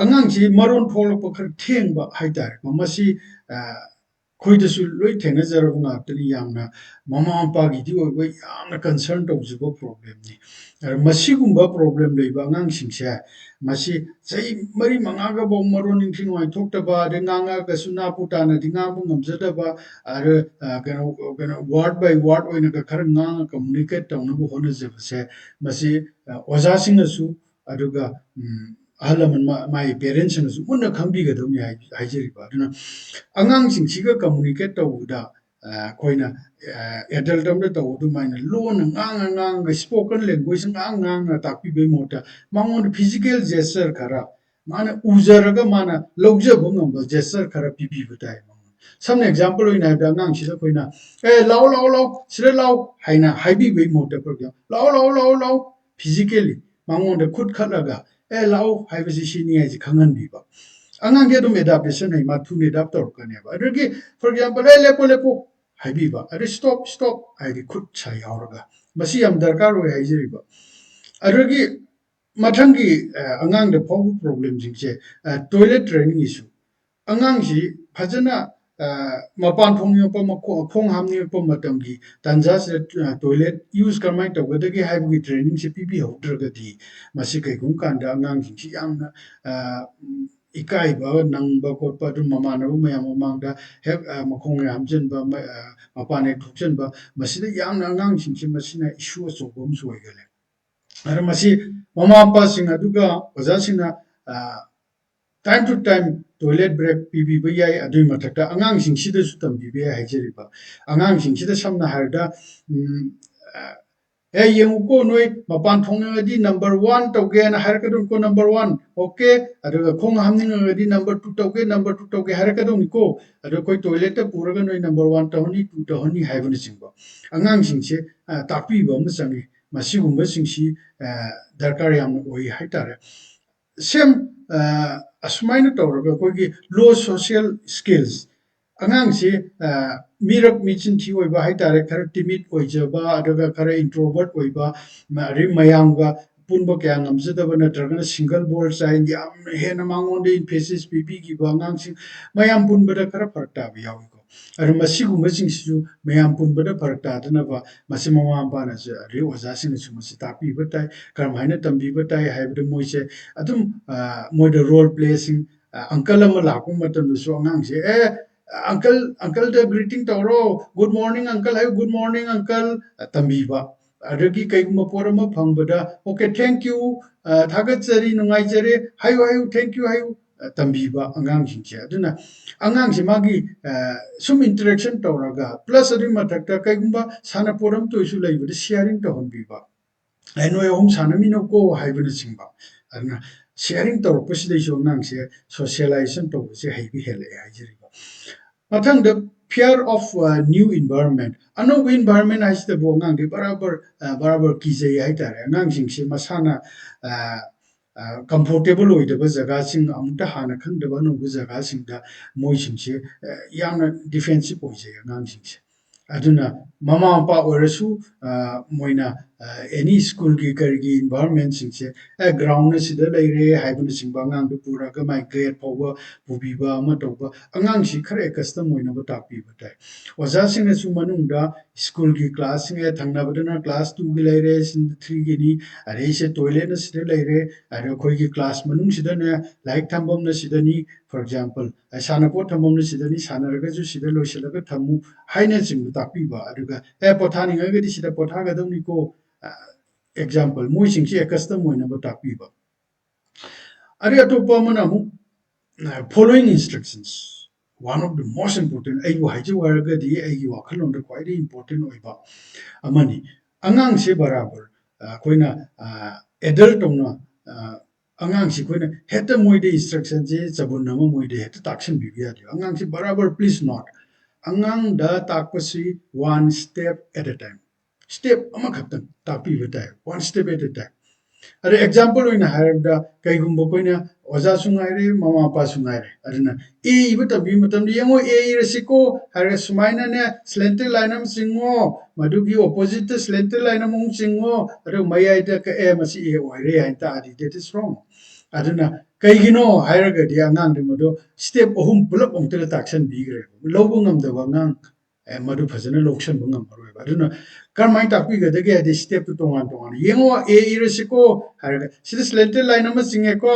ꯑꯉꯥꯡꯁꯤ ꯃꯔꯣꯟ ꯊꯣꯛꯂꯛꯄ ꯈꯔ ꯊꯦꯡꯕ ꯍꯥꯏꯇꯥꯔꯦꯀꯣ꯫ ꯃꯁꯤ ꯑꯩꯈꯣꯏꯗꯁꯨ ꯂꯣꯏ ꯊꯦꯡꯅꯖꯔꯕ ꯉꯥꯛꯇꯅꯤ꯫ ꯌꯥꯝꯅ ꯃꯃꯥ ꯃꯄꯥꯒꯤꯗꯤ ꯑꯣꯏꯕ ꯌꯥꯝꯅ ꯀꯟꯁꯔꯟ ꯇꯧꯖꯕ ꯄ꯭ꯔꯣꯕ꯭ꯂꯦꯝꯅꯤ꯫ ꯑꯗ ꯃꯁꯤꯒꯨꯝꯕ ꯄ꯭ꯔꯣꯕ꯭ꯂꯦꯝ ꯂꯩꯕ ꯑꯉꯥꯡꯁꯤꯡꯁꯦ ꯃꯁꯤ ꯆꯍꯤ ꯃꯔꯤ ꯃꯉꯥꯒꯐꯥꯎ ꯃꯔꯣꯟ ꯅꯤꯡꯊꯤ ꯅꯨꯡꯉꯥꯏ ꯊꯣꯛꯇꯕ, ꯑꯗꯩ ꯉꯥꯡꯉꯒꯁꯨ ꯅꯥꯄꯨ ꯇꯥꯅꯗꯤ ꯉꯥꯡꯕ ꯉꯝꯖꯗꯕ, ꯑꯗ ꯀꯩꯅꯣ ꯀꯩꯅꯣ ꯋꯥꯔꯗ ꯕꯥꯏ ꯋꯥꯔꯗ ꯑꯣꯏꯅꯒ ꯈꯔ ꯉꯥꯡꯉ ꯀꯝꯃꯨꯅꯤꯀꯦꯠ ꯇꯧꯅꯕ ꯍꯣꯠꯅꯖꯕꯁꯦ ꯃꯁꯤ ꯑꯣꯖꯥꯁꯤꯡꯅꯁꯨ ꯑꯗꯨꯒ ꯑꯍꯜ ꯂꯃꯟ ꯃꯥꯒꯤ ꯄꯦꯔꯦꯟꯁꯁꯤꯡꯅꯁꯨ ꯃꯨꯟꯅ ꯈꯪꯕꯤꯒꯗꯕꯅꯤ ꯍꯥꯏꯖꯔꯤꯕ꯫ ꯑꯗꯨꯅ ꯑꯉꯥꯡꯁꯤꯡꯁꯤꯒ ꯀꯝꯃꯨꯅꯤꯀꯦꯠ ꯇꯧꯕꯗ ꯑꯩꯈꯣꯏꯅ ꯑꯦꯗꯜꯠ ꯑꯃꯗ ꯇꯧꯕ ꯑꯗꯨꯃꯥꯏꯅ ꯂꯣꯟꯅ ꯉꯥꯡꯉ ꯉꯥꯡꯉꯒ ꯏꯁꯄꯣꯀꯟ ꯂꯦꯡꯒ꯭ꯋꯦꯖ ꯉꯥꯡ ꯉꯥꯡꯅ ꯇꯥꯛꯄꯤꯕꯒꯤ ꯃꯍꯨꯠꯇ ꯃꯉꯣꯟꯗ ꯐꯤꯖꯤꯀꯦꯜ ꯖꯦꯁꯆꯔ ꯈꯔ ꯃꯥꯅ ꯎꯖꯔꯒ ꯃꯥꯅ ꯂꯧꯖꯕ ꯉꯝꯕ ꯖꯦꯁꯆꯔ ꯈꯔ ꯄꯤꯕꯤꯕ ꯇꯥꯏ꯫ ꯁꯝꯅ ꯑꯦꯛꯖꯥꯝꯄꯜ ꯑꯣꯏꯅ ꯍꯥꯏꯕꯗ ꯑꯉꯥꯡꯁꯤꯗ ꯑꯩꯈꯣꯏꯅ "ꯑꯦ ꯂꯥꯛꯑꯣ ꯂꯥꯛꯑꯣ ꯂꯥꯛꯑꯣ ꯁꯤꯗ ꯂꯥꯛꯑꯣ" ꯍꯥꯏꯅ ꯍꯥꯏꯕꯤꯕꯒꯤ ꯃꯍꯨꯠꯇ ꯑꯩꯈꯣꯏꯅ "ꯂꯥꯛꯑꯣ ꯂꯥꯛꯑꯣ ꯂꯥꯛꯑꯣ ꯂꯥꯛꯑꯣ" ꯐꯤꯖꯤꯀꯦꯜꯂꯤ ꯃꯉꯣꯟꯗ ꯈꯨꯠ ꯈꯠꯂꯒ "ꯑꯦ ꯂꯥꯛꯑꯣ" ꯍꯥꯏꯕꯁꯤ ꯁꯤꯅꯤ ꯍꯥꯏꯁꯤ ꯈꯪꯍꯟꯕꯤꯕ꯫ ꯑꯉꯥꯡꯁꯦ ꯑꯗꯨꯝ ꯑꯦꯗꯥꯞꯇꯦꯁꯟ ꯍꯩ ꯃꯥ ꯊꯨꯅ ꯑꯦꯗꯥꯞ ꯇꯧꯔꯛꯀꯅꯦꯕ꯫ ꯑꯗꯨꯗꯒꯤ ꯐꯣꯔ ꯑꯦꯛꯖꯥꯝꯄꯜ "ꯑꯦ ꯂꯦꯞꯄꯣ ꯂꯦꯞꯄꯣ" ꯍꯥꯏꯕꯤꯕ, ꯑꯗꯩ "ꯁ꯭ꯇꯣꯞ ꯁ꯭ꯇꯣꯞ" ꯍꯥꯏꯗꯤ ꯈꯨꯠ ꯁꯥ ꯌꯥꯎꯔꯒ ꯃꯁꯤ ꯌꯥꯝ ꯗꯔꯀꯥꯔ ꯑꯣꯏ ꯍꯥꯏꯖꯔꯤꯕ꯫ ꯑꯗꯨꯗꯒꯤ ꯃꯊꯪꯒꯤ ꯑꯉꯥꯡꯗ ꯐꯥꯎꯕ ꯄ꯭ꯔꯣꯕ꯭ꯂꯦꯝꯁꯤꯡꯁꯦ ꯇꯣꯏꯂꯦꯠ ꯇ꯭ꯔꯦꯅꯤꯡ ꯏꯁꯨ꯫ ꯑꯉꯥꯡꯁꯤ ꯐꯖꯅ ꯃꯄꯥꯟ ꯊꯣꯛꯅꯤꯡꯉꯛꯄ, ꯃꯈꯣꯡ ꯍꯥꯝꯅꯤꯡꯉꯛꯄ ꯃꯇꯝꯒꯤ ꯇꯥꯟꯖꯥꯁꯤꯗ ꯇꯣꯏꯂꯦꯠ ꯌꯨꯁ ꯀꯔꯝꯍꯥꯏꯅ ꯇꯧꯒꯗꯒꯦ ꯍꯥꯏꯕꯒꯤ ꯇ꯭ꯔꯦꯅꯤꯡꯁꯦ ꯄꯤꯕꯤꯍꯧꯗ꯭ꯔꯒꯗꯤ, ꯃꯁꯤ ꯀꯩꯒꯨꯝꯕ ꯀꯥꯟꯗ ꯑꯉꯥꯡꯁꯤꯡꯁꯤ ꯌꯥꯝꯅ ꯏꯀꯥꯏꯕ ꯅꯪꯕ ꯈꯣꯠꯄ, ꯑꯗꯨ ꯃꯃꯥꯟꯅꯕ ꯃꯌꯥꯝ ꯃꯃꯥꯡꯗ ꯍꯦꯛ ꯃꯈꯣꯡ ꯍꯦꯛ ꯍꯥꯝꯖꯟꯕ, ꯃꯄꯥꯟ ꯍꯦꯛ ꯊꯣꯛꯆꯟꯕ, ꯃꯁꯤꯗ ꯌꯥꯝꯅ ꯑꯉꯥꯡꯁꯤꯡꯁꯤ ꯃꯁꯤꯅ ꯏꯁꯨ ꯑꯆꯧꯕ ꯑꯃꯁꯨ ꯑꯣꯏꯒꯜꯂꯦ꯫ ꯑꯗꯨꯅ ꯃꯁꯤ ꯃꯃꯥ ꯃꯄꯥꯁꯤꯡ ꯑꯗꯨꯒ ꯑꯣꯖꯥꯁꯤꯡꯅ time to time toilet break ꯄꯤꯕꯤꯕ ꯌꯥꯏ꯫ ꯑꯗꯨꯒꯤ ꯃꯊꯛꯇ ꯑꯉꯥꯡꯁꯤꯡꯁꯤꯗꯁꯨ ꯇꯝꯕꯤꯕ ꯌꯥꯏ ꯍꯥꯏꯖꯔꯤꯕ꯫ ꯑꯉꯥꯡꯁꯤꯡꯁꯤꯗ ꯁꯝꯅ ꯍꯥꯏꯔꯕꯗ, "ꯑꯦ, ꯌꯦꯡꯉꯨꯀꯣ, ꯅꯣꯏ ꯃꯄꯥꯟ ꯊꯣꯛꯅꯤꯡꯉꯗꯤ number one ꯇꯧꯒꯦꯅ ꯍꯥꯏꯔꯛꯀꯗꯧꯅꯤꯀꯣ, number one, okay? ꯑꯗꯨꯒ ꯈꯣꯡ ꯍꯥꯝꯅꯤꯡꯉꯒꯗꯤ number two ꯇꯧꯒꯦ, number two ꯇꯧꯒꯦ ꯍꯥꯏꯔꯛꯀꯗꯧꯅꯤꯀꯣ꯫ ꯑꯗꯣ ꯑꯩꯈꯣꯏ ꯇꯣꯏꯂꯦꯠꯇ ꯄꯨꯔꯒ ꯅꯣꯏ number one ꯇꯧꯍꯟꯅꯤ, two ꯇꯧꯍꯟꯅꯤ" ꯍꯥꯏꯕꯅꯆꯤꯡꯕ꯫ ꯑꯉꯥꯡꯁꯤꯡꯁꯦ ꯇꯥꯛꯄꯤꯕ ꯑꯃ ꯆꯪꯉꯤ꯫ ꯃꯁꯤꯒꯨꯝꯕꯁꯤꯡꯁꯤ ꯗꯔꯀꯥꯔ ꯌꯥꯝꯅ ꯑꯣꯏ ꯍꯥꯏꯇꯥꯔꯦ꯫ ꯁꯦꯝ ꯑꯁꯨꯃꯥꯏꯅ ꯇꯧꯔꯒ ꯑꯩꯈꯣꯏꯒꯤ low social skills, ꯑꯉꯥꯡꯁꯤ ꯃꯤꯔꯛ ꯃꯤꯆꯤꯟ ꯊꯤ ꯑꯣꯏꯕ ꯍꯥꯏꯇꯥꯔꯦ, ꯈꯔ ꯇꯤꯃꯤꯠ ꯑꯣꯏꯖꯕ, ꯑꯗꯨꯒ ꯈꯔ ꯏꯟꯇ꯭ꯔꯣꯕꯔꯠ ꯑꯣꯏꯕ, ꯑꯗꯩ ꯃꯌꯥꯝꯒ ꯄꯨꯟꯕ ꯀꯌꯥ ꯉꯝꯖꯗꯕ, ꯅꯠꯇ꯭ꯔꯒꯅ ꯁꯤꯡꯒꯜ ꯕꯣꯜ ꯆꯥꯏ, ꯌꯥꯝꯅ ꯍꯦꯟꯅ ꯃꯉꯣꯟꯗ ꯏꯝꯐꯦꯁꯤꯁ ꯄꯤꯕꯤꯈꯤꯕ ꯑꯉꯥꯡꯁꯤꯡ, ꯃꯌꯥꯝ ꯄꯨꯟꯕꯗ ꯈꯔ ꯐꯔꯛ ꯇꯥꯕ ꯌꯥꯎꯏꯀꯣ꯫ ꯑꯗꯨ ꯃꯁꯤꯒꯨꯝꯕꯁꯤꯡꯁꯤꯁꯨ ꯃꯌꯥꯝ ꯄꯨꯟꯕꯗ ꯐꯔꯛ ꯇꯥꯗꯅꯕ ꯃꯁꯤ ꯃꯃꯥ ꯃꯄꯥꯅꯁꯨ, ꯑꯗꯩ ꯑꯣꯖꯥꯁꯤꯡꯅꯁꯨ ꯃꯁꯤ ꯇꯥꯛꯄꯤꯕ ꯇꯥꯏ, ꯀꯔꯝꯍꯥꯏꯅ ꯇꯝꯕꯤꯕ ꯇꯥꯏ ꯍꯥꯏꯕꯗ ꯃꯣꯏꯁꯦ ꯑꯗꯨꯝ ꯃꯣꯏꯗ ꯔꯣꯜ ꯄ꯭ꯂꯦꯁꯤꯡ, ꯑꯪꯀꯜ ꯑꯃ ꯂꯥꯛꯄ ꯃꯇꯝꯗꯁꯨ ꯑꯉꯥꯡꯁꯦ, "ꯑꯦ, ꯑꯪꯀꯜ, ꯑꯪꯀꯜꯗ ꯒ꯭ꯔꯤꯇꯤꯡ ꯇꯧꯔꯣ, good morning uncle" ꯍꯥꯏꯌꯨ, "good morning uncle" ꯇꯝꯕꯤꯕ꯫ ꯑꯗꯒꯤ ꯀꯩꯒꯨꯝꯕ ꯄꯣꯠ ꯑꯃ ꯐꯪꯕꯗ, "Okay, thank you, ꯊꯥꯒꯠꯆꯔꯤ, ꯅꯨꯡꯉꯥꯏꯖꯔꯦ" ꯍꯥꯏꯌꯨ, ꯍꯥꯏꯌꯨ, "thank you" ꯍꯥꯏꯌꯨ, ꯇꯝꯕꯤꯕ ꯑꯉꯥꯡꯁꯤꯡꯁꯦ꯫ ꯑꯗꯨꯅ ꯑꯉꯥꯡꯁꯦ ꯃꯥꯒꯤ ꯁꯨꯝ ꯏꯟꯇꯔꯦꯛꯁꯟ ꯇꯧꯔꯒ, ꯄ꯭ꯂꯁ ꯑꯗꯨꯒꯤ ꯃꯊꯛꯇ ꯀꯩꯒꯨꯝꯕ ꯁꯥꯟꯅꯄꯣꯠ ꯑꯃꯇ ꯑꯣꯏꯁꯨ ꯂꯩꯕꯗ ꯁꯤꯌꯥꯔꯤꯡ ꯇꯧꯍꯟꯕꯤꯕ, "ꯑꯦ, ꯅꯣꯏ ꯑꯍꯨꯝ ꯁꯥꯟꯅꯃꯤꯟꯅꯧꯀꯣ" ꯍꯥꯏꯕꯅꯆꯤꯡꯕ꯫ ꯑꯗꯨꯅ ꯁꯤꯌꯥꯔꯤꯡ ꯇꯧꯔꯛꯄꯁꯤꯗꯩꯁꯨ ꯑꯉꯥꯡꯁꯦ ꯁꯣꯁꯤꯌꯦꯂꯥꯏꯖꯦꯁꯟ ꯇꯧꯕꯁꯦ ꯍꯩꯕ ꯍꯦꯜꯂꯛꯑꯦ ꯍꯥꯏꯖꯔꯤꯕ꯫ ꯃꯊꯪꯗ, fear of new environment, ꯑꯅꯧꯕ ꯏꯟꯚꯥꯏꯔꯣꯟꯃꯦꯟ ꯍꯥꯏꯁꯤꯗꯕꯨ ꯑꯉꯥꯡꯗꯤ ꯕꯔꯥꯕꯔ ꯕꯔꯥꯕꯔ ꯀꯤꯖꯩ ꯍꯥꯏꯇꯥꯔꯦ꯫ ꯑꯉꯥꯡꯁꯤꯡꯁꯤ ꯃꯁꯥꯅ ꯀꯝꯐꯣꯔꯇꯦꯕꯜ ꯑꯣꯏꯗꯕ ꯖꯒꯥꯁꯤꯡ, ꯑꯃꯨꯛꯇ ꯍꯥꯟꯅ ꯈꯪꯗꯕ ꯑꯅꯧꯕ ꯖꯒꯥꯁꯤꯡꯗ ꯃꯣꯏꯁꯤꯡꯁꯦ ꯌꯥꯝꯅ ꯗꯤꯐꯦꯟꯁꯤꯞ ꯑꯣꯏꯖꯩ ꯑꯉꯥꯡꯁꯤꯡꯁꯦ꯫ ꯑꯗꯨꯅ ꯃꯃꯥ ꯃꯄꯥ ꯑꯣꯏꯔꯁꯨ ꯃꯣꯏꯅ ꯑꯦꯅꯤ ꯁ꯭ꯀꯨꯜꯒꯤ ꯀꯔꯤꯒꯤ ꯏꯟꯚꯥꯏꯔꯣꯟꯃꯦꯟꯁꯤꯡꯁꯦ, ꯑꯦ ꯒ꯭ꯔꯥꯎꯟꯅ ꯁꯤꯗ ꯂꯩꯔꯦ ꯍꯥꯏꯕꯅꯆꯤꯡꯕ, ꯑꯉꯥꯡꯗꯨ ꯄꯨꯔꯒ ꯃꯥꯏ ꯒ꯭ꯔꯦꯗ ꯐꯥꯎꯕ ꯄꯨꯕꯤꯕ ꯑꯃ ꯇꯧꯕ, ꯑꯉꯥꯡꯁꯤ ꯈꯔ ꯑꯦꯀꯁꯇꯝ ꯑꯣꯏꯅꯕ ꯇꯥꯛꯄꯤꯕ ꯇꯥꯏ꯫ ꯑꯣꯖꯥꯁꯤꯡꯅꯁꯨ ꯃꯅꯨꯡꯗ ꯁ꯭ꯀꯨꯜꯒꯤ ꯀ꯭ꯂꯥꯁꯁꯤꯡ, ꯑꯦ ꯊꯪꯅꯕꯗꯅ ꯀ꯭ꯂꯥꯁ ꯇꯨꯒꯤ ꯂꯩꯔꯦ, ꯁꯤꯗ ꯊ꯭ꯔꯤꯒꯤꯅꯤ, ꯑꯗꯩꯁꯦ ꯇꯣꯏꯂꯦꯠꯅ ꯁꯤꯗ ꯂꯩꯔꯦ, ꯑꯗ ꯑꯩꯈꯣꯏꯒꯤ ꯀ꯭ꯂꯥꯁ ꯃꯅꯨꯡꯁꯤꯗꯅꯦ ꯂꯥꯏꯔꯤꯛ ꯊꯝꯐꯝꯅ ꯁꯤꯗꯅꯤ, for example, ꯁꯥꯟꯅꯄꯣꯠ ꯊꯝꯐꯝꯅ ꯁꯤꯗꯅꯤ, ꯁꯥꯟꯅꯔꯒꯁꯨ ꯁꯤꯗ ꯂꯣꯏꯁꯤꯜꯂꯒ ꯊꯝꯃꯨ ꯍꯥꯏꯅꯆꯤꯡꯕ ꯇꯥꯛꯄꯤꯕ꯫ ꯑꯗꯨꯒ ꯑꯦ ꯄꯣꯊꯥꯅꯤꯡꯉꯒꯗꯤ ꯁꯤꯗ ꯄꯣꯊꯥꯒꯗꯧꯅꯤꯀꯣ, ꯑꯦꯛꯖꯥꯝꯄꯜ, ꯃꯣꯏꯁꯤꯡꯁꯤ ꯑꯦꯀꯁꯇꯝ ꯑꯣꯏꯅꯕ ꯇꯥꯛꯄꯤꯕ꯫ ꯑꯗꯩ ꯑꯇꯣꯞꯄ ꯑꯃꯅ ꯑꯃꯨꯛ following instructions, one of the most important, ꯑꯩꯕꯨ ꯍꯥꯏꯖꯧ ꯍꯥꯏꯔꯒꯗꯤ ꯑꯩꯒꯤ ꯋꯥꯈꯜꯂꯣꯟꯗ ꯈ꯭ꯋꯥꯏꯗꯒꯤ ꯏꯝꯄꯣꯔꯇꯦꯟ ꯑꯣꯏꯕ ꯑꯃꯅꯤ꯫ ꯑꯉꯥꯡꯁꯦ ꯕꯔꯥꯕꯔ ꯑꯩꯈꯣꯏꯅ ꯑꯦꯗꯜ ꯇꯧꯅ, ꯑꯉꯥꯡꯁꯤ ꯑꯩꯈꯣꯏꯅ ꯍꯦꯛꯇ ꯃꯣꯏꯗ ꯏꯟꯁꯇ꯭ꯔꯛꯁꯟꯁꯦ ꯆꯕꯨꯟ ꯑꯃ ꯃꯣꯏꯗ ꯍꯦꯛꯇ ꯇꯥꯛꯁꯤꯟꯕꯤꯕ ꯌꯥꯗꯦ꯫ ꯑꯉꯥꯡꯁꯤ ꯕꯔꯥꯕꯔ, please not, ꯑꯉꯥꯡꯗ ꯇꯥꯛꯄꯁꯤ one step at a time, step ꯑꯃꯈꯛꯇꯪ ꯇꯥꯛꯄꯤꯕ ꯇꯥꯏ, one step at a time꯫ ꯑꯗ ꯑꯦꯛꯖꯥꯝꯄꯜ ꯑꯣꯏꯅ ꯍꯥꯏꯔꯕꯗ, ꯀꯩꯒꯨꯝꯕ ꯑꯩꯈꯣꯏꯅ ꯑꯣꯖꯥꯁꯨ ꯉꯥꯏꯔꯦ, ꯃꯃꯥ ꯃꯄꯥꯁꯨ ꯉꯥꯏꯔꯦ, ꯑꯗꯨꯅ ꯑꯦ ꯏꯕ ꯇꯝꯕꯤꯕ ꯃꯇꯝꯗ, "ꯌꯦꯡꯉꯣ, ꯑꯦ ꯏꯔꯁꯤꯀꯣ" ꯍꯥꯏꯔꯒ ꯁꯨꯃꯥꯏꯅꯅꯦ ꯁ꯭ꯂꯦꯟꯇꯦꯠ ꯂꯥꯏꯟ ꯑꯃ ꯆꯤꯡꯉꯣ, ꯃꯗꯨꯒꯤ ꯑꯣꯄꯣꯖꯤꯠꯇ ꯁ꯭ꯂꯦꯟꯇꯦꯠ ꯂꯥꯏꯟ ꯑꯃꯃꯨꯛ ꯆꯤꯡꯉꯣ, ꯑꯗꯨꯒ ꯃꯌꯥꯏꯗ ꯀꯛꯑꯦ, "ꯃꯁꯤ ꯑꯦ ꯑꯣꯏꯔꯦ" ꯍꯥꯏꯅ ꯇꯥꯛꯑꯗꯤ, that is wrong꯫ ꯑꯗꯨꯅ ꯀꯩꯒꯤꯅꯣ ꯍꯥꯏꯔꯒꯗꯤ, ꯑꯉꯥꯡꯗꯨ ꯃꯗꯨ ꯁ꯭ꯇꯦꯞ ꯑꯍꯨꯝ ꯄꯨꯂꯞ ꯑꯃꯨꯛꯇꯗ ꯇꯥꯛꯁꯟꯕꯤꯈ꯭ꯔꯦꯕ꯫ ꯂꯧꯕ ꯉꯝꯗꯕ ꯑꯉꯥꯡ ꯑꯦ, ꯃꯗꯨ ꯐꯖꯅ ꯂꯧꯁꯟꯕ ꯉꯝꯃꯔꯣꯏꯕ꯫ ꯑꯗꯨꯅ ꯀꯔꯝꯍꯥꯏꯅ ꯇꯥꯛꯄꯤꯒꯗꯒꯦ ꯍꯥꯏꯗꯤ, ꯁ꯭ꯇꯦꯞꯇꯨ ꯇꯣꯉꯥꯟ ꯇꯣꯉꯥꯟꯅ, "ꯌꯦꯡꯉꯣ, ꯑꯦ ꯏꯔꯁꯤꯀꯣ" ꯍꯥꯏꯔꯒ, "ꯁꯤꯗ ꯁ꯭ꯂꯦꯟꯇꯦꯠ ꯂꯥꯏꯟ ꯑꯃ ꯆꯤꯡꯉꯦꯀꯣ,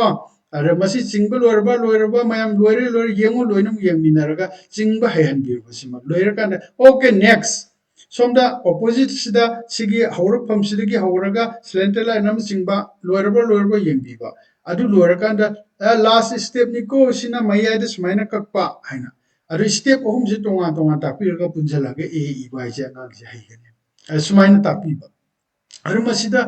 ꯑꯗ ꯃꯁꯤ ꯆꯤꯡꯕ ꯂꯣꯏꯔꯕ, ꯂꯣꯏꯔꯕ, ꯃꯌꯥꯝ ꯂꯣꯏꯔꯦ, ꯂꯣꯏꯔꯦ, ꯌꯦꯡꯉꯣ", ꯂꯣꯏꯅꯃꯛ ꯌꯦꯡꯃꯤꯟꯅꯔꯒ ꯆꯤꯡꯕ ꯍꯩꯍꯟꯕꯤꯔꯕ ꯁꯤꯃ꯫ ꯂꯣꯏꯔꯀꯥꯟꯗ, "Okay, next"꯫ ꯁꯣꯝꯗ ꯑꯣꯄꯣꯖꯤꯠꯁꯤꯗ ꯁꯤꯒꯤ ꯍꯧꯔꯛꯐꯝꯁꯤꯗꯒꯤ ꯍꯧꯔꯒ ꯁ꯭ꯂꯦꯟꯇꯦꯠ ꯂꯥꯏꯟ ꯑꯃ ꯆꯤꯡꯕ, ꯂꯣꯏꯔꯕ, ꯂꯣꯏꯔꯕ ꯌꯦꯡꯕꯤꯕ꯫ ꯑꯗꯨ ꯂꯣꯏꯔꯀꯥꯟꯗ, "ꯑ, ꯂꯥꯁ ꯁ꯭ꯇꯦꯞꯅꯤꯀꯣ, ꯁꯤꯅ ꯃꯌꯥꯏꯗ ꯁꯨꯃꯥꯏꯅ ꯀꯛꯄ" ꯍꯥꯏꯅ꯫ ꯑꯗꯨ ꯁ꯭ꯇꯦꯞ ꯑꯍꯨꯝꯁꯦ ꯇꯣꯉꯥꯟ ꯇꯣꯉꯥꯟ ꯇꯥꯛꯄꯤꯔꯒ ꯄꯨꯟꯁꯤꯜꯂꯒ ꯑꯦ ꯏꯕ ꯍꯥꯏꯁꯦ ꯑꯉꯥꯡꯁꯦ ꯍꯩꯒꯅꯤ꯫ ꯑ, ꯁꯨꯃꯥꯏꯅ ꯇꯥꯛꯄꯤꯕ꯫ ꯑꯗꯨ ꯃꯁꯤꯗ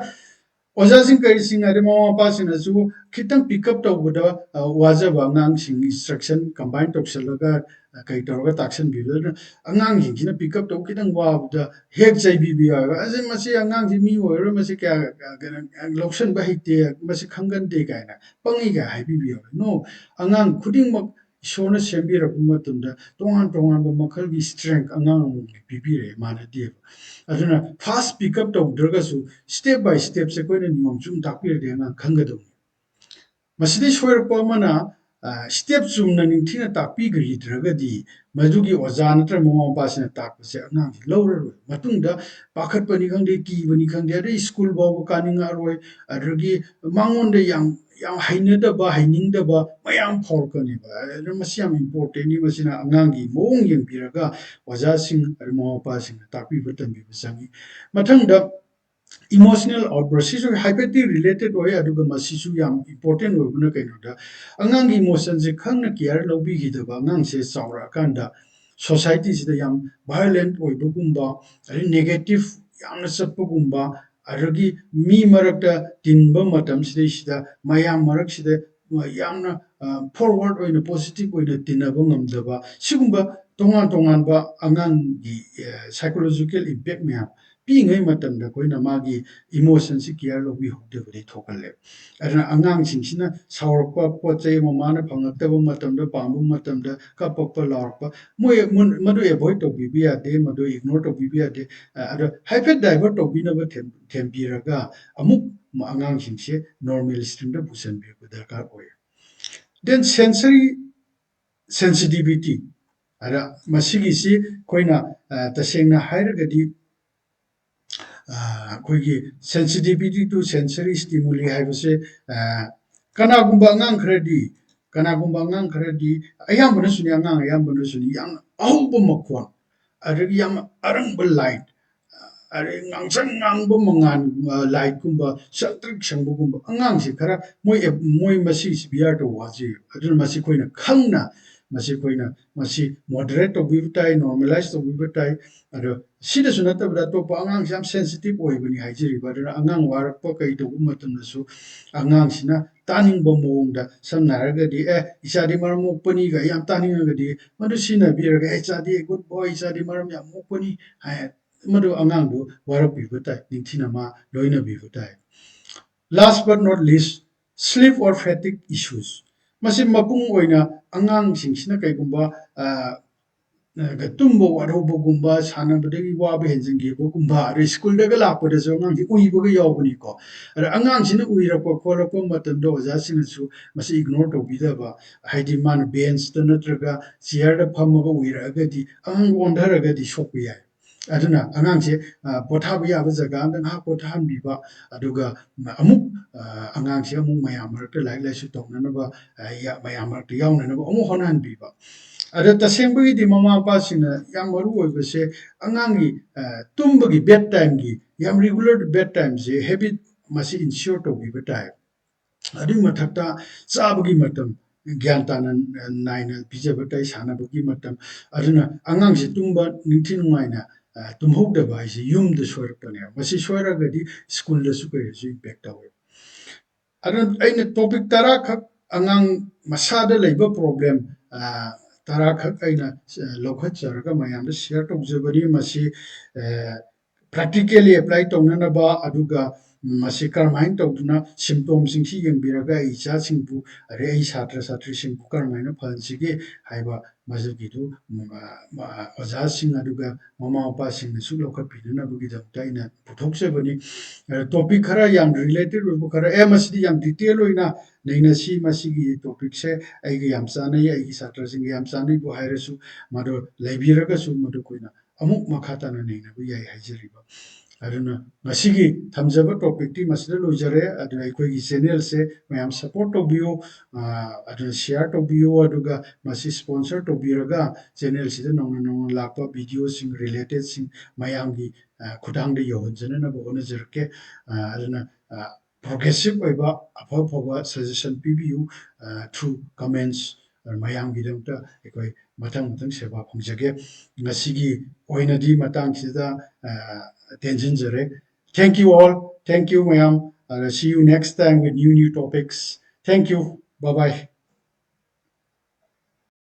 ꯑꯣꯖꯥꯁꯤꯡ ꯀꯔꯤꯁꯤꯡ, ꯑꯗꯩ ꯃꯃꯥ ꯃꯄꯥꯁꯤꯡꯅꯁꯨ ꯈꯤꯇꯪ ꯄꯤꯛ ꯑꯞ ꯇꯧꯕꯗ, ꯑ, ꯋꯥꯖꯕ ꯑꯉꯥꯡꯁꯤꯡ, ꯏꯟꯁꯇ꯭ꯔꯛꯁꯟ ꯀꯝꯕꯥꯏꯟ ꯇꯧꯁꯜꯂꯒ, ꯑ, ꯀꯩ ꯇꯧꯔꯒ ꯇꯥꯛꯁꯟꯕꯤꯕꯗꯨꯅ ꯑꯉꯥꯡꯁꯤꯡꯁꯤꯅ ꯄꯤꯛ ꯑꯞ ꯇꯧꯕ ꯈꯤꯇꯪ ꯋꯥꯕꯗ ꯍꯦꯛ ꯆꯩꯕꯤꯕ ꯌꯥꯎꯋꯦꯕ꯫ "ꯑꯁꯤ, ꯃꯁꯤ ꯑꯉꯥꯡꯁꯤ ꯃꯤ ꯑꯣꯏꯔꯣꯏ, ꯃꯁꯤ ꯀꯌꯥ, ꯀꯌꯥ, ꯀꯩꯅꯣ, ꯂꯧꯁꯟꯕ ꯍꯩꯇꯦ, ꯃꯁꯤ ꯈꯪꯒꯟꯗꯦ" ꯀꯥꯏꯅ, "ꯄꯪꯉꯤ" ꯀꯥꯏ ꯍꯥꯏꯕꯤꯕ ꯌꯥꯎꯋꯦ꯫ No, ꯑꯉꯥꯡ ꯈꯨꯗꯤꯡꯃꯛ ꯏꯁꯣꯔꯅ ꯁꯦꯝꯕꯤꯔꯛꯄ ꯃꯇꯝꯗ ꯇꯣꯉꯥꯟ ꯇꯣꯉꯥꯟꯕ ꯃꯈꯜꯒꯤ strength ꯑꯉꯥꯡ ꯑꯃꯃꯝꯒꯤ ꯄꯤꯕꯤꯔꯛꯑꯦ, ꯃꯥꯟꯅꯗꯦꯕ꯫ ꯑꯗꯨꯅ fast pick up ꯇꯧꯗ꯭ꯔꯒꯁꯨ step by step ꯁꯦ ꯑꯩꯈꯣꯏꯅ ꯅꯤꯌꯣꯝ ꯆꯨꯝ ꯇꯥꯛꯄꯤꯔꯗꯤ ꯑꯉꯥꯡ ꯈꯪꯒꯗꯧꯅꯤ꯫ ꯃꯁꯤꯗꯩ ꯁꯣꯏꯔꯛꯄ ꯑꯃꯅ, step ꯆꯨꯝꯅ ꯅꯤꯡꯊꯤꯅ ꯇꯥꯛꯄꯤꯈꯤꯗ꯭ꯔꯒꯗꯤ ꯃꯗꯨꯒꯤ ꯑꯣꯖꯥ ꯅꯠꯇ꯭ꯔꯒ ꯃꯃꯥ ꯃꯄꯥꯁꯤꯅ ꯇꯥꯛꯄꯁꯦ ꯑꯉꯥꯡꯁꯤ ꯂꯧꯔꯔꯣꯏ꯫ ꯃꯇꯨꯡꯗ ꯄꯥꯈꯠꯄꯅꯤ ꯈꯪꯗꯦ, ꯀꯤꯕꯅꯤ ꯈꯪꯗꯦ, ꯑꯗꯩ ꯁ꯭ꯀꯨꯜ ꯐꯥꯎꯕ ꯀꯥꯅꯤꯡꯉꯛꯑꯔꯣꯏ꯫ ꯑꯗꯒꯤ ꯃꯉꯣꯟꯗ ꯌꯥꯝ ꯌꯥꯝ ꯍꯩꯅꯗꯕ, ꯍꯩꯅꯤꯡꯗꯕ ꯃꯌꯥꯝ ꯐꯥꯎꯔꯛꯀꯅꯦꯕ꯫ ꯑꯗꯨꯅ ꯃꯁꯤ ꯌꯥꯝ important ꯅꯤ꯫ ꯃꯁꯤꯅ ꯑꯉꯥꯡꯒꯤ ꯃꯑꯣꯡ ꯌꯦꯡꯕꯤꯔꯒ ꯑꯣꯖꯥꯁꯤꯡ ꯑꯗꯩ ꯃꯃꯥ ꯃꯄꯥꯁꯤꯡꯅ ꯇꯥꯛꯄꯤꯕ ꯇꯝꯕꯤꯕ ꯆꯪꯉꯤ꯫ ꯃꯊꯪꯗ emotional outburst, ꯁꯤꯁꯨ ꯍꯥꯏꯐꯦꯠꯇꯤ related ꯑꯣꯏ, ꯑꯗꯨꯒ ꯃꯁꯤꯁꯨ ꯌꯥꯝ important ꯑꯣꯏꯕꯅ ꯀꯩꯅꯣꯗ, ꯑꯉꯥꯡꯒꯤ emotion ꯁꯦ ꯈꯪꯅ care ꯂꯧꯕꯤꯈꯤꯗꯕ ꯑꯉꯥꯡꯁꯦ ꯆꯥꯎꯔꯛꯑꯀꯥꯟꯗ society ꯁꯤꯗ ꯌꯥꯝ violent ꯑꯣꯏꯕꯒꯨꯝꯕ, ꯑꯗꯩ negative ꯌꯥꯝꯅ ꯆꯠꯄꯒꯨꯝꯕ, ꯑꯗꯒꯤ ꯃꯤ ꯃꯔꯛꯇ ꯇꯤꯟꯕ ꯃꯇꯝꯁꯤꯗꯩꯁꯤꯗ ꯃꯌꯥꯝ ꯃꯔꯛꯁꯤꯗ ꯌꯥꯝꯅ forward ꯑꯣꯏꯅ, positive ꯑꯣꯏꯅ ꯇꯤꯟꯅꯕ ꯉꯝꯗꯕ, ꯁꯤꯒꯨꯝꯕ ꯇꯣꯉꯥꯟ ꯇꯣꯉꯥꯟꯕ ꯑꯉꯥꯡꯒꯤ psychological impact ꯃꯌꯥꯝ ꯄꯤꯛꯏꯉꯩ ꯃꯇꯝꯗ ꯑꯩꯈꯣꯏꯅ ꯃꯥꯒꯤ emotion ꯁꯤ care ꯂꯧꯕꯤꯍꯧꯗꯕꯗꯒꯤ ꯊꯣꯛꯍꯜꯂꯦꯕ꯫ ꯑꯗꯨꯅ ꯑꯉꯥꯡꯁꯤꯡꯁꯤꯅ ꯁꯥꯎꯔꯛꯄ, ꯄꯣꯠ ꯆꯩ ꯃꯃꯥꯅ ꯐꯪꯉꯛꯇꯕ ꯃꯇꯝꯗ, ꯄꯥꯝꯕ ꯃꯇꯝꯗ ꯀꯞꯄꯛꯄ, ꯂꯥꯎꯔꯛꯄ, ꯃꯣꯏ ꯃꯗꯨ avoid ꯇꯧꯕꯤꯕ ꯌꯥꯗꯦ, ꯃꯗꯨ ignore ꯇꯧꯕꯤꯕ ꯌꯥꯗꯦ꯫ ꯑꯗꯣ ꯍꯥꯏꯐꯦꯠ divert ꯇꯧꯕꯤꯅꯕ ꯊꯦꯝꯕꯤꯔꯒ ꯑꯃꯨꯛ ꯑꯉꯥꯡꯁꯤꯡꯁꯦ normal stream ꯗ ꯄꯨꯁꯤꯟꯕꯤꯔꯛꯄ ꯗꯔꯀꯥꯔ ꯑꯣꯏ꯫ Then sensory sensitivity, ꯑꯗ ꯃꯁꯤꯒꯤꯁꯤ ꯑꯩꯈꯣꯏꯅ ꯇꯁꯦꯡꯅ ꯍꯥꯏꯔꯒꯗꯤ ꯑꯩꯈꯣꯏꯒꯤ sensitivity to sensory stimuli ꯍꯥꯏꯕꯁꯦ, ꯀꯅꯥꯒꯨꯝꯕ ꯑꯉꯥꯡ ꯈꯔꯗꯤ, ꯀꯅꯥꯒꯨꯝꯕ ꯑꯉꯥꯡ ꯈꯔꯗꯤ, ꯑꯌꯥꯝꯕꯅꯁꯨꯅꯤ, ꯑꯉꯥꯡ ꯑꯌꯥꯝꯕꯅꯁꯨꯅꯤ, ꯌꯥꯝꯅ ꯑꯍꯧꯕ ꯃꯈꯣꯟ, ꯑꯗꯒꯤ ꯌꯥꯝꯅ ꯑꯔꯪꯕ light, ꯑꯗꯩ ꯉꯥꯡꯁꯪ ꯉꯥꯡꯕ ꯃꯉꯥꯜ, light ꯀꯨꯝꯕ ꯁꯪꯇ꯭ꯔꯤꯛ ꯁꯪꯕꯒꯨꯝꯕ ꯑꯉꯥꯡꯁꯤ ꯈꯔ ꯃꯣꯏ ꯃꯣꯏ ꯃꯁꯤꯁꯤ bear ꯇꯧꯕ ꯋꯥꯖꯩ꯫ ꯑꯗꯨꯅ ꯃꯁꯤ ꯑꯩꯈꯣꯏꯅ ꯈꯪꯅ, ꯃꯁꯤ ꯑꯩꯈꯣꯏꯅ ꯃꯁꯤ moderate ꯇꯧꯕꯤꯕ ꯇꯥꯏ, normalize ꯇꯧꯕꯤꯕ ꯇꯥꯏ꯫ ꯑꯗꯣ ꯁꯤꯗꯁꯨ ꯅꯠꯇꯕꯗ ꯑꯇꯣꯞꯄ ꯑꯉꯥꯡꯁꯤ ꯌꯥꯝ sensitive ꯑꯣꯏꯕꯅꯤ ꯍꯥꯏꯖꯔꯤꯕ꯫ ꯑꯗꯨꯅ ꯑꯉꯥꯡ ꯋꯥꯔꯛꯄ ꯀꯩ ꯇꯧꯕ ꯃꯇꯝꯗꯁꯨ ꯑꯉꯥꯡꯁꯤꯅ ꯇꯥꯅꯤꯡꯕ ꯃꯑꯣꯡꯗ, ꯁꯝꯅ ꯍꯥꯏꯔꯒꯗꯤ, "ꯑꯦ, ꯏꯆꯥꯗꯤ ꯃꯔꯝ ꯃꯣꯛꯄꯅꯤꯒ" ꯌꯥꯝ ꯇꯥꯅꯤꯡꯉꯒꯗꯤ ꯃꯗꯨ ꯁꯤꯖꯤꯟꯅꯕꯤꯔꯒ, "ꯑꯦ, ꯏꯆꯥꯗꯤ good boy, ꯏꯆꯥꯗꯤ ꯃꯔꯝ ꯌꯥꯝ ꯃꯣꯛꯄꯅꯤ" ꯍꯥꯏ, ꯃꯗꯨ ꯑꯉꯥꯡꯗꯨ ꯋꯥꯔꯛꯄꯤꯕ ꯇꯥꯏ, ꯅꯤꯡꯊꯤꯅ ꯃꯥ ꯂꯣꯏꯅꯕꯤꯕ ꯇꯥꯏ꯫ Last but not least, sleep or fatigue issues꯫ ꯃꯁꯤ ꯃꯄꯨꯡ ꯑꯣꯏꯅ ꯑꯉꯥꯡꯁꯤꯡꯁꯤꯅ ꯀꯩꯒꯨꯝꯕ ꯇꯨꯝꯕ ꯋꯥꯠꯍꯧꯕꯒꯨꯝꯕ, ꯁꯥꯟꯅꯕꯗꯒꯤ ꯋꯥꯕ ꯍꯦꯟꯖꯤꯟꯈꯤꯕꯒꯨꯝꯕ, ꯑꯗꯩ ꯁ꯭ꯀꯨꯜꯗꯒ ꯂꯥꯛꯄꯗꯁꯨ ꯑꯉꯥꯡꯁꯤ ꯎꯏꯕꯒ ꯌꯥꯎꯕꯅꯤꯀꯣ꯫ ꯑꯗ ꯑꯉꯥꯡꯁꯤꯅ ꯎꯏꯔꯛꯄ ꯈꯣꯠꯂꯛꯄ ꯃꯇꯝꯗ ꯑꯣꯖꯥꯁꯤꯡꯅꯁꯨ ꯃꯁꯤ ꯏꯒꯅꯣꯔ ꯇꯧꯕꯤꯗꯕ, ꯍꯥꯏꯗꯤ ꯃꯥꯅ ꯕꯦꯟꯁꯇ ꯅꯠꯇ꯭ꯔꯒ ꯆꯤꯌꯔꯗ ꯐꯝꯃꯒ ꯎꯏꯔꯛꯑꯒꯗꯤ ꯑꯉꯥꯡ ꯑꯣꯟꯊꯔꯒꯗꯤ ꯁꯣꯛꯄ ꯌꯥꯏ꯫ ꯑꯗꯨꯅ ꯑꯉꯥꯡꯁꯦ ꯄꯣꯊꯥꯕ ꯌꯥꯕ ꯖꯒꯥ ꯑꯃꯗ ꯉꯥꯏꯍꯥꯛ ꯄꯣꯊꯥꯍꯟꯕꯤꯕ, ꯑꯗꯨꯒ ꯑꯃꯨꯛ ꯑꯉꯥꯡꯁꯦ ꯑꯃꯨꯛ ꯃꯌꯥꯝ ꯃꯔꯛꯇ ꯂꯥꯏꯔꯤꯛ ꯂꯥꯏꯁꯨ ꯇꯧꯅꯅꯕ, ꯃꯌꯥꯝ ꯃꯔꯛꯇ ꯌꯥꯎꯅꯅꯕ ꯑꯃꯨꯛ ꯍꯣꯠꯅꯍꯟꯕꯤꯕ꯫ ꯑꯗ ꯇꯁꯦꯡꯕꯒꯤꯗꯤ ꯃꯃꯥ ꯃꯄꯥꯁꯤꯡꯅ ꯌꯥꯝ ꯃꯔꯨ ꯑꯣꯏꯕꯁꯦ ꯑꯉꯥꯡꯒꯤ ꯇꯨꯝꯕꯒꯤ ꯕꯦꯗ ꯇꯥꯏꯝꯒꯤ, ꯌꯥꯝ ꯔꯤꯒꯨꯂꯔ ꯕꯦꯗ ꯇꯥꯏꯝꯁꯦ, ꯍꯦꯕꯤꯠ, ꯃꯁꯤ ꯏꯟꯁꯤꯌꯣꯔ ꯇꯧꯕꯤꯕ ꯇꯥꯏ꯫ ꯑꯗꯨꯒꯤ ꯃꯊꯛꯇ ꯆꯥꯕꯒꯤ ꯃꯇꯝ ꯒ꯭ꯌꯥꯟ ꯇꯥꯅ ꯅꯥꯏꯅ ꯄꯤꯖꯕ ꯇꯥꯏ, ꯁꯥꯟꯅꯕꯒꯤ ꯃꯇꯝ꯫ ꯑꯗꯨꯅ ꯑꯉꯥꯡꯁꯦ ꯇꯨꯝꯕ ꯅꯤꯡꯊꯤ ꯅꯨꯡꯉꯥꯏꯅ ꯇꯨꯝꯍꯧꯗꯕ ꯍꯥꯏꯁꯦ ꯌꯨꯝꯗ ꯁꯣꯏꯔꯛꯄꯅꯦꯕ꯫ ꯃꯁꯤ ꯁꯣꯏꯔꯒꯗꯤ ꯁ꯭ꯀꯨꯜꯗꯁꯨ ꯀꯩꯗꯁꯨ ꯏꯝꯄꯦꯛ ꯇꯧꯋꯦ꯫ ꯑꯗꯨꯅ ꯑꯩꯅ ꯇꯣꯄꯤꯛ ꯇꯔꯥꯈꯛ ꯑꯉꯥꯡ ꯃꯁꯥꯗ ꯂꯩꯕ ꯄ꯭ꯔꯣꯕ꯭ꯂꯦꯝ ꯇꯔꯥꯈꯛ ꯑꯩꯅ ꯂꯧꯈꯠꯆꯔꯒ ꯃꯌꯥꯝꯗ ꯁꯤꯌꯔ ꯇꯧꯖꯕꯅꯤ꯫ ꯃꯁꯤ ꯄ꯭ꯔꯦꯛꯇꯤꯀꯦꯜꯂꯤ ꯑꯦꯄ꯭ꯂꯥꯏ ꯇꯧꯅꯅꯕ, ꯑꯗꯨꯒ ꯃꯁꯤ ꯀꯔꯝꯍꯥꯏꯅ ꯇꯧꯗꯨꯅ ꯁꯤꯝꯇꯣꯝꯁꯤꯡꯁꯤ ꯌꯦꯡꯕꯤꯔꯒ ꯑꯩ ꯏꯆꯥꯁꯤꯡꯕꯨ, ꯑꯗꯩ ꯑꯩ ꯁꯥꯇ꯭ꯔ ꯁꯥꯇ꯭ꯔꯤꯁꯤꯡꯕꯨ ꯀꯔꯝꯍꯥꯏꯅ ꯐꯍꯟꯁꯤꯒꯦ ꯍꯥꯏꯕ ꯃꯁꯤꯒꯤꯗꯨ ꯑꯣꯖꯥꯁꯤꯡ ꯑꯗꯨꯒ ꯃꯃꯥ ꯃꯄꯥꯁꯤꯡꯅꯁꯨ ꯂꯧꯈꯠꯄꯤꯅꯅꯕꯒꯤꯗꯃꯛꯇ ꯑꯩꯅ ꯄꯨꯊꯣꯛꯆꯕꯅꯤ꯫ ꯇꯣꯄꯤꯛ ꯈꯔ ꯌꯥꯝ ꯔꯤꯂꯦꯇꯦꯠ ꯑꯣꯏꯕ ꯈꯔ, ꯑꯦ, ꯃꯁꯤꯗꯤ ꯌꯥꯝ ꯗꯤꯇꯦꯜ ꯑꯣꯏꯅ ꯅꯩꯅꯁꯤ, ꯃꯁꯤꯒꯤ ꯇꯣꯄꯤꯛꯁꯦ ꯑꯩꯒ ꯌꯥꯝ ꯆꯥꯟꯅꯩ, ꯑꯩꯒꯤ ꯁꯥꯇ꯭ꯔꯁꯤꯡꯒ ꯌꯥꯝ ꯆꯥꯟꯅꯩꯕꯨ ꯍꯥꯏꯔꯁꯨ, ꯃꯗꯨ ꯂꯩꯕꯤꯔꯒꯁꯨ ꯃꯗꯨ ꯑꯩꯈꯣꯏꯅ ꯑꯃꯨꯛ ꯃꯈꯥ ꯇꯥꯅ ꯅꯩꯅꯕ ꯌꯥꯏ ꯍꯥꯏꯖꯔꯤꯕ꯫ ꯑꯗꯨꯅ ꯉꯁꯤꯒꯤ ꯊꯝꯖꯕ ꯇꯣꯄꯤꯛꯇꯤ ꯃꯁꯤꯗ ꯂꯣꯏꯖꯔꯦ꯫ ꯑꯗꯨꯅ ꯑꯩꯈꯣꯏꯒꯤ ꯆꯦꯅꯦꯜꯁꯦ ꯃꯌꯥꯝ ꯁꯞꯄꯣꯔꯠ ꯇꯧꯕꯤꯌꯨ, ꯑꯗꯨꯅ ꯁꯤꯌꯥꯔ ꯇꯧꯕꯤꯌꯨ, ꯑꯗꯨꯒ ꯃꯁꯤ ꯁ꯭ꯄꯣꯟꯁꯔ ꯇꯧꯕꯤꯔꯒ ꯆꯦꯅꯦꯜꯁꯤꯗ ꯅꯧꯅ ꯅꯧꯅ ꯂꯥꯛꯄ ꯚꯤꯗꯤꯑꯣꯁꯤꯡ, ꯔꯤꯂꯦꯇꯦꯠꯁꯤꯡ ꯃꯌꯥꯝꯒꯤ ꯈꯨꯠꯊꯥꯡꯗ ꯌꯧꯍꯟꯖꯅꯅꯕ ꯍꯣꯠꯅꯖꯔꯛꯀꯦ꯫ ꯑꯗꯨꯅ ꯄ꯭ꯔꯣꯒ꯭ꯔꯦꯁꯤꯞ ꯑꯣꯏꯕ ꯑꯐ ꯑꯐꯕ ꯁꯖꯦꯁꯟ ꯄꯤꯕꯤꯌꯨ꯫ ꯊ꯭ꯔꯨ ꯀꯃꯦꯟꯁ ꯃꯌꯥꯝꯒꯤꯗꯃꯛꯇ ꯑꯩꯈꯣꯏ ꯃꯊꯪ ꯃꯊꯪ ꯁꯦꯕꯥ ꯐꯪꯖꯒꯦ꯫ ꯉꯁꯤꯒꯤ ꯑꯣꯏꯅꯗꯤ ꯃꯇꯥꯡꯁꯤꯗ ꯇꯦꯟꯁꯤꯟꯖꯔꯦ꯫ Thank you all. Thank you ꯃꯌꯥꯝ꯫ See you next time with new new topics. Thank you. Bye bye.